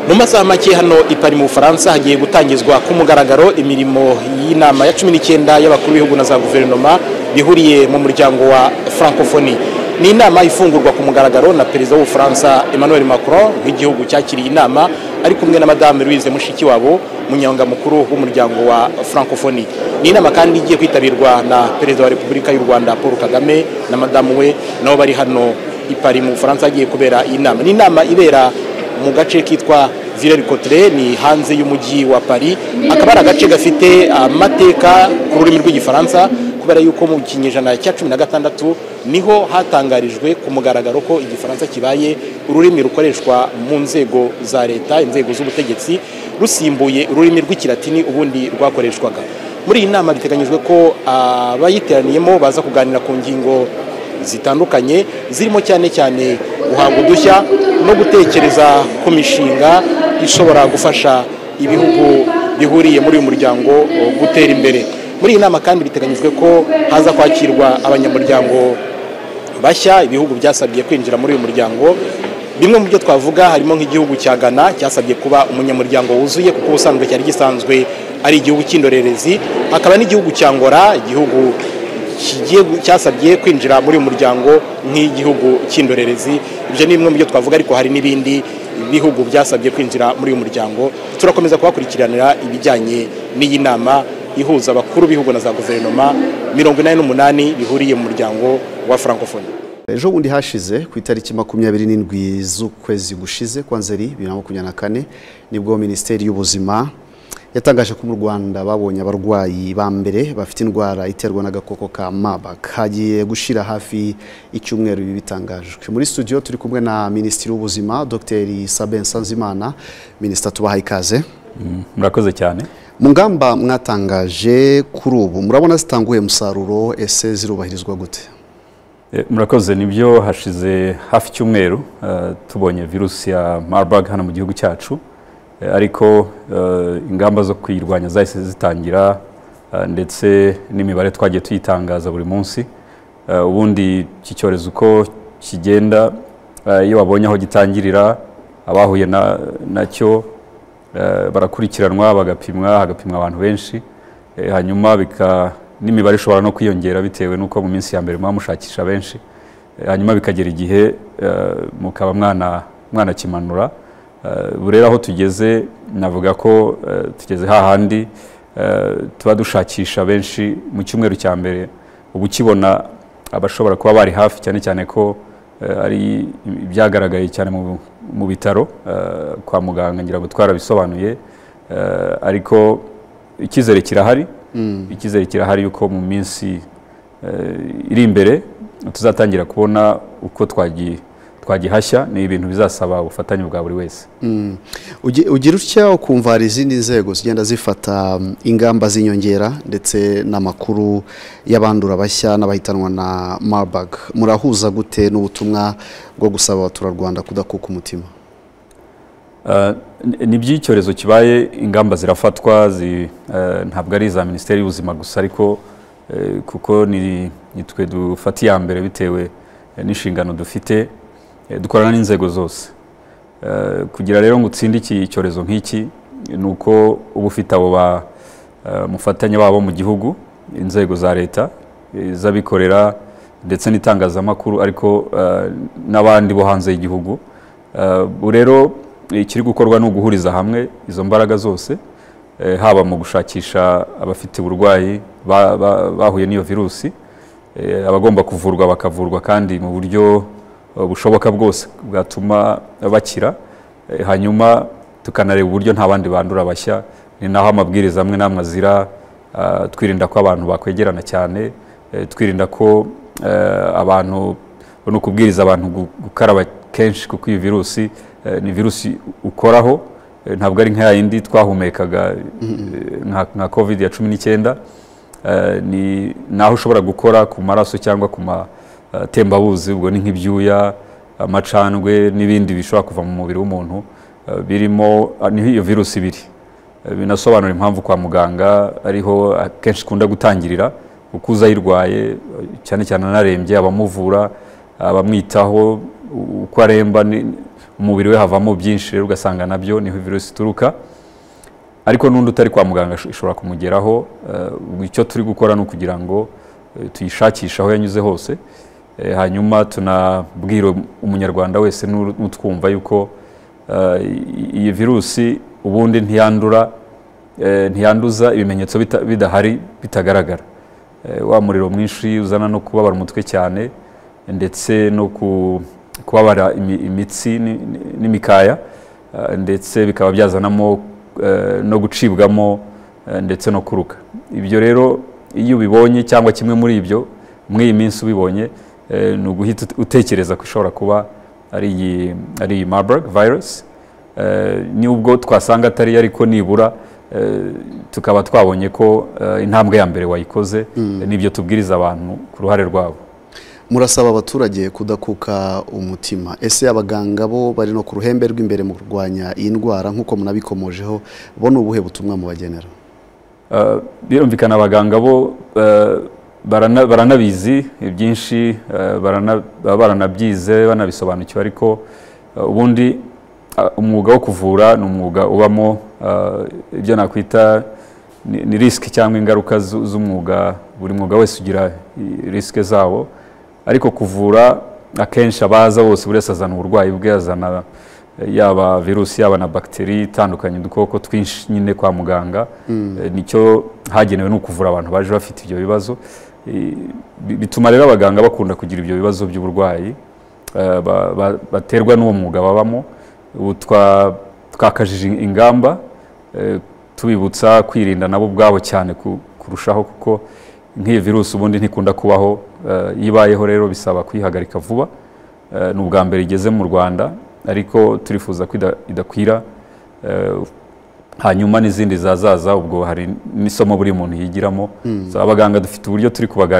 Mu masaha make hano i Paris mu Bufaransa hagiye gutangizwa ku mugaragaro imirimo y'inama ya 19 y'abakuru b'ibihugu na za guverinoma bihuriye mu muryango wa Francophonie. Ni inama ifungurwa ku mugaragaro na Perezida w'Ubufaransa Emmanuel Macron nk'igihugu cyakiriye inama, ari kumwe na Madame Louise Mushikiwabo, munyangamukuru w'umuryango wa Francophonie. Ni inama kandi igiye kwitabirwa na Perezida wa Repubulika y'u Rwanda Paul Kagame na madamu we, nabo bari hano i Paris mu Bufaransa hagiye kubera iyi nama. Ni inama ibera mu gace kitwa Villers-Cotterêts, ni hanze y'umujyi wa Paris, akaba ari agace gafite amateka ku rurimi rw'Igifaransa, kubera yuko mu kinyejana cya 16 niho hatangarijwe ku mugaragaro ko Igifaransa kibaye ururimi rukoreshwa mu nzego za leta, inzego z'ubutegetsi, rusimbuye ururimi rw'Ikilatini ubundi rwakoreshwaga. Muri iyi nama biteganyijwe ko abayiteraniyemo baza kuganira ku ngingo zitandukanye, zirimo cyane cyane guhanga udushya no gutekereza ku mishinga ishobora gufasha ibihugu bihuriye muri uyu muryango gutera imbere. Muri iyi nama kandi biteganyijwe ko haza kwakirwa abanyamuryango bashya, ibihugu byasabye kwinjira muri uyu muryango. Bimwe mu byo twavuga harimo nk'igihugu cya Ghana cyasabye kuba umunyamuryango wuzuye, kuko ubusanzwe cyari gisanzwe ari igihugu cy'indorerezi. Hakaba n'igihugu cya Angola, igihugu cyasabye kwinjira muri uyu muryango nk'igihugu cy'indorerezi. Ibyo ni bimwe mu byo twavuga, ariko hari n'ibindi bihugu byasabye kwinjira muri uyu muryango. Turakomeza kubakurikiranira ibijyanye n'iyi nama ihuza abakuru b'ibihugu na za guverinoma 88 bihuriye mu muryango wa Francophonie. Ejo bundi hashize ku itariki 27 z'ukwezi gushize kwa Nzeri 2024, nibwo Minisiteri y'Ubuzima yatangaje ko mu Rwanda babonye abarwayi ba mbere bafite indwara iterwa n'agakoko ka Marburg. Hagiye gushira hafi icyumweru ibi bitangajwe. Muri studio turi kumwe na Minisitiri w'Ubuzima Dr Sabin Nsanzimana. Minisitiri, tubahaye ikaze. Murakoze cyane. Mu ngamba mwatangaje kuri ubu murabona zitanguye umusaruro, ese zirubahirizwa gute? Murakoze. Nibyo, hashize hafi icyumweru tubonye virusi ya Marburg hano mu gihugu cyacu, ariko ingamba zo kuyirwanya zahise zitangira, ndetse n'imibare twagiye tuyitangaza buri munsi. Ubundi iki cyorezo uko kigenda, iyo babonye aho gitangirira, abahuye nacyo barakurikiranwa, bagapimwa, hagapimwa abantu benshi, hanyuma n'imibare ishobora no kwiyongera bitewe n'uko mu minsi ya mbere muba mushakisha benshi, hanyuma bikagera igihe mukaba mwanakimanura. Ubu rero aho tugeze, navuga ko tugeze hahandi tuba dushakisha benshi mu cyumweru cya mbere, uba ukibona abashobora kuba bari hafi, cyane cyane ko ari ibyagaragaye cyane mu bitaro kwa muganga, ngira ngo twarabisobanuye, ariko icyizere kirahari. Icyizere kirahari yuko mu minsi iri imbere tuzatangira kubona uko twagihashya. Ni ibintu bizasaba ubufatanye bwa buri wese. Ugira utya ukumva hari izindi nzego zigenda zifata ingamba z'inyongera, ndetse n'amakuru y'abandura bashya n'abahitanwa na Marburg. Murahuza gute n'ubutumwa bwo gusaba abaturarwanda kudakuka umutima? Ni by'icyorezo kibaye, ingamba zirafatwa, ntabwo ari iza Minisiteri y'Ubuzima gusa, ariko kuko ni twe dufata iya mbere bitewe n'inshingano dufite, dukorana n'inzego zose. Kugira rero ngo utsinde iki cyorezo nk'iki, ni uko uba ufite abo mufatanya babo mu gihugu, inzego za leta, iz'abikorera ndetse n'itangazamakuru, ariko n'abandi bo hanze y'igihugu. Ubu rero ikiri gukorwa ni uguhuriza hamwe izo mbaraga zose, haba mu gushakisha abafite uburwayi bahuye n'iyo virusi, abagomba kuvurwa bakavurwa kandi mu buryo bushoboka bwose bwatuma bakira, hanyuma tukanareba uburyo nta bandi bandura bashya. Ni naho amabwiriza amwe n'amwe azira, twirinda ko abantu bakwegerana cyane, twirinda ko abantu, no kubwiriza abantu gukaraba kenshi, kuko iyi virusi ni virusi ukoraho, ntabwo ari nka yindi twahumekaga nka Covid ya 19. Ni naho ushobora gukora ku maraso cyangwa ku matembabuzi, ubwo ni nk'ibyuya, amacandwe n'ibindi bishobora kuva mu mubiri w'umuntu birimo niho iyo virusi ibiri. Binasobanura impamvu kwa muganga ariho akenshi ikunda gutangirira, kuko uzayirwaye cyane cyane anarembye, abamuvura, abamwitaho, uko aremba Umubiri we havamo byinshi, rero ugasanga nabyo niho virusi ituruka. Ariko n'undi utari kwa muganga ishobora kumugeraho. Icyo turi gukora ni ukugira ngo tuyishakishe aho yanyuze hose, hanyuma tunabwira umunyarwanda wese n'utwumva yuko iyi virusi ubundi ntiyandura, ntiyanduza ibimenyetso bidahari, bitagaragara. Wa muriro mwinshi uzana no kubabara umutwe cyane, ndetse no kubabara imitsi n'imikaya, ndetse bikaba byazanamo no gucibwamo, ndetse no kuruka. Ibyo rero iyo ubibonye cyangwa kimwe muri ibyo muri iyi minsi ubibonye, ni uguhita utekereza ko ishobora kuba ari iyi Marburg virus. Nubwo twasanga atari, ariko nibura tukaba twabonye ko intambwe ya mbere wayikoze. Nibyo tubwiriza abantu ku ruhare rwabo. Murasaba abaturage kudakuka umutima. Ese abaganga bo bari no ku ruhembe rw'imbere mu kurwanya iyi ndwara, nk'uko munabikomojeho, bo ni ubuhe butumwa mubagenera? Birumvikana, abaganga bo baranabizi byinshi, baba baranabyize, banabisobanukiwe. Ariko ubundi umwuga wo kuvura ni umwuga ubamo ibyo nakwita ni risque cyangwa ingaruka z'umwuga. Buri mwuga wese ugira risque zawo, ariko kuvura akenshi abaza bose, buri wese azana uburwayi bwe, azana yaba virusi, yaba na bagiteri itandukanye, udukoko twinshi nyine kwa muganga. Nicyo hagenewe, ni ukuvura abantu baje bafite ibyo bibazo. Bituma rero abaganga bakunda kugira ibyo bibazo by'uburwayi baterwa n'uwo mwuga babamo. Ubu twakajije ingamba, tubibutsa kwirinda nabo ubwabo cyane kurushaho, kuko nk'iyi virusi ubundi ntikunda kubaho. Iyo ibayeho rero bisaba kuyihagarika vuba. Ni ubwa mbere igeze mu Rwanda, ariko turifuza ko idakwira, hanyuma n'izindi zazaza. Ubwo hari n'isomo buri muntu yigiramo. So, abaganga dufite uburyo turi kubaganira.